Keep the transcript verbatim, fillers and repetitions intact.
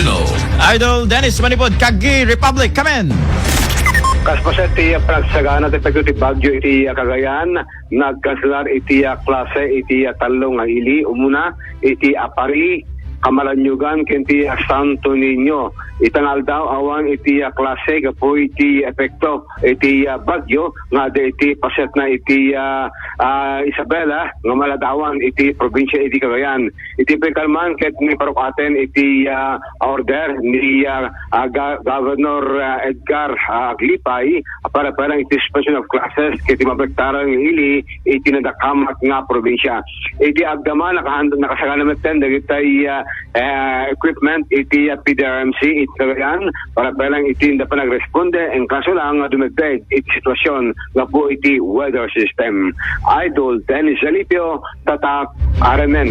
Idol Dennis Manipod, Kagi Republic, come in! Kas paset ti panagsagana ti epekto ti bagyo iti Cagayan, nagkanselar iti klase iti tallo nga ili, umuna iti Aparri, Camaranyugan, ken ti Santo Niño. Ita nga aldaw, awan iti klase gapu iti epekto iti bagyo nga adda iti pasetna iti ah, ah, Isabela nga maladawan iti probinsia iti Cagayan. Iti pagkalman ket ni parukaten iti ah, order ni ah, ah, Ga- Governor ah, Edgar ah, Aglipay para parang iti suspension of classes ket iti mapektaran nga ili iti nadakamat nga probinsia. Iti agdama, nakahanda, nakasagana metten dagiti ah, eh, equipment iti ah, P D R M C iti Cagayan para parang iti inda panagresponde en kaso lang nga dumagdayeg iti sitwasyon gapu iti weather system. Idol Dennis Zalipio, Tatak, R M N.